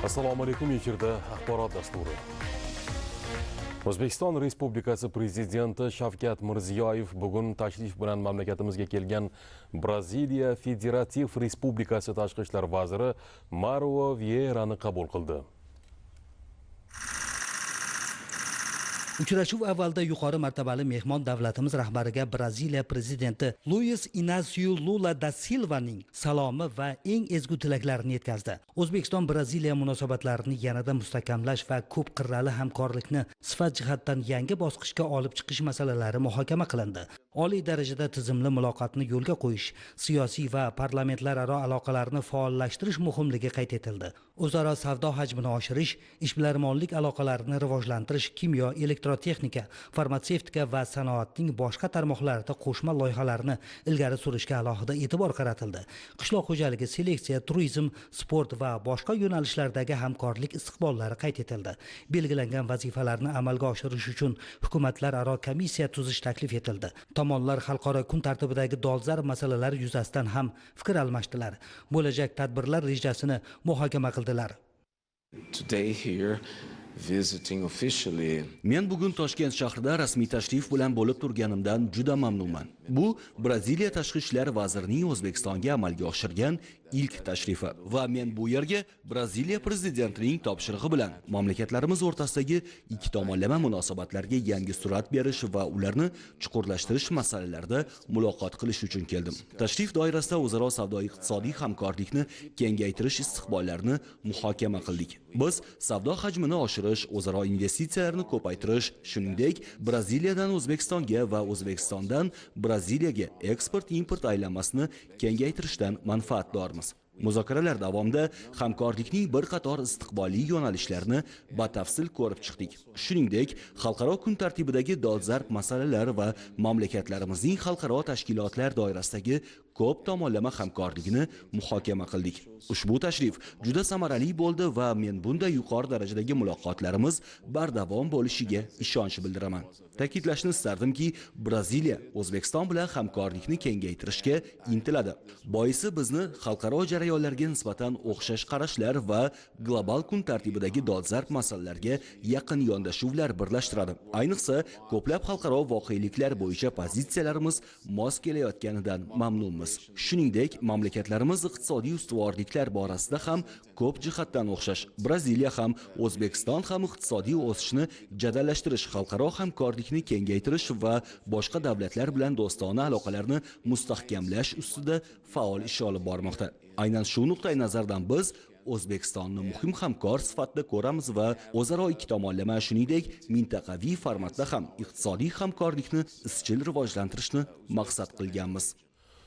Assalomu alaykum, efirda axborot dasturi. O'zbekiston Respublikasi Prezidenti Shavkat Mirziyoyev bugun tashrif bilan mamlakatimizga kelgan Braziliya Federativ Respublikasi Tashqi ishlar vaziri Mauro Vieirani qabul qildi. Uchrashuv avvalda yuqori martabali mehmon davlatimiz rahbariga Braziliya prezidenti Luis Inasio Lula da Silvaning salomi va eng ezgu tilaklarini yetkazdi. O'zbekiston Braziliya munosabatlarini yanada mustahkamlash va ko'p qirrali hamkorlikni sifat jihatdan yangi bosqichga olib chiqish masalalari muhokama qilindi. Oliy darajada tizimli muloqotni yo'lga qo'yish, siyosiy va parlamentlararo aloqalarni faollashtirish muhimligi qayd etildi. O'zaro savdo hajmini oshirish, ishbilarmonlik aloqalarini rivojlantirish, kimyo, elektrotexnika, farmatsevtika va sanoatning boshqa tarmoqlarida qo'shma loyihalarni ilgari surishga alohida e'tibor qaratildi. Qishloq xo'jaligi, seleksiya, turizm, sport va boshqa yo'nalishlardagi hamkorlik istiqbollari qayd etildi. Belgilangan vazifalarni amalga oshirish uchun hukumatlararo komissiya tuzish taklif etildi. Tomonlar xalqaro kun tartibidagi dolzarb masalalar yuzasidan ham fikr almashdilar. Bo'lajak tadbirlar rejasini muhokama qildilar. Today here visiting officially. Men bugun Toshkent shahrida rasmiy tashrif bilan bo'lib turganimdan juda mamnunman. Bu Braziliya Tashqi ishlar vazirining O'zbekistonga amalga oshirgan ilk tashrifi va men bu yerga Braziliya prezidentining topshirig'i bilan mamlakatlarimiz o'rtasidagi ikki tomonlama munosabatlarga yangi surat berish va ularni chuqurlashtirish masalalarida muloqot qilish uchun keldim. Tashrif doirasida o'zaro savdo-iqtisodiy hamkorlikni kengaytirish istiqbollarini muhokama qildik. Biz savdo hajmini oshirish, o'zaro investitsiyalarni ko'paytirish, shuningdek, Braziliyadan O'zbekistonga va O'zbekistondan Braziliyaga eksport-import aylanmasini kengaytirishdan manfaatdormiz. Muzokaralar davomida hamkorlikning bir qator istiqbolli yo'nalishlarini batafsil ko'rib chiqdik. Shuningdek, xalqaro kun tartibidagi dolzarb masalalar va mamlakatlarimizning xalqaro tashkilotlar doirasidagi ko'p tomonlama hamkorligini muhokama qildik. Ushbu tashrif juda samarali bo'ldi va men bunday yuqori darajadagi muloqotlarimiz bardavom bo'lishiga ishonch bildiraman. Ta'kidlashni istardimki, Braziliya O'zbekiston bilan hamkorlikni kengaytirishga intiladi. Boisi bizni xalqaro jarayonlarga nisbatan o'xshash qarashlar va global kun tartibidagi dolzarb masalalarga yaqin yondashuvlar birlashtiradi. Ayniqsa, ko'plab xalqaro voqeliklar bo'yicha pozitsiyalarimiz mos kelayotganidan mamnunmiz. Shuningdek, mamlakatlarimiz iqtisodiy ustuvorliklar borasida ham ko'p jihatdan o'xshash. Braziliya ham, O'zbekiston ham iqtisodiy o'sishni jadallashtirish, xalqaro hamkorlikni kengaytirish va boshqa davlatlar bilan do'stona aloqalarni mustahkamlash ustida faol ish olib bormoqda. Aynan shu nuqtai nazardan biz O'zbekistonni muhim hamkor sifatida ko'ramiz va o'zaro ikki tomonlama, shuningdek, mintaqaviy formatda ham iqtisodiy hamkorlikni izchil rivojlantirishni maqsad qilganmiz.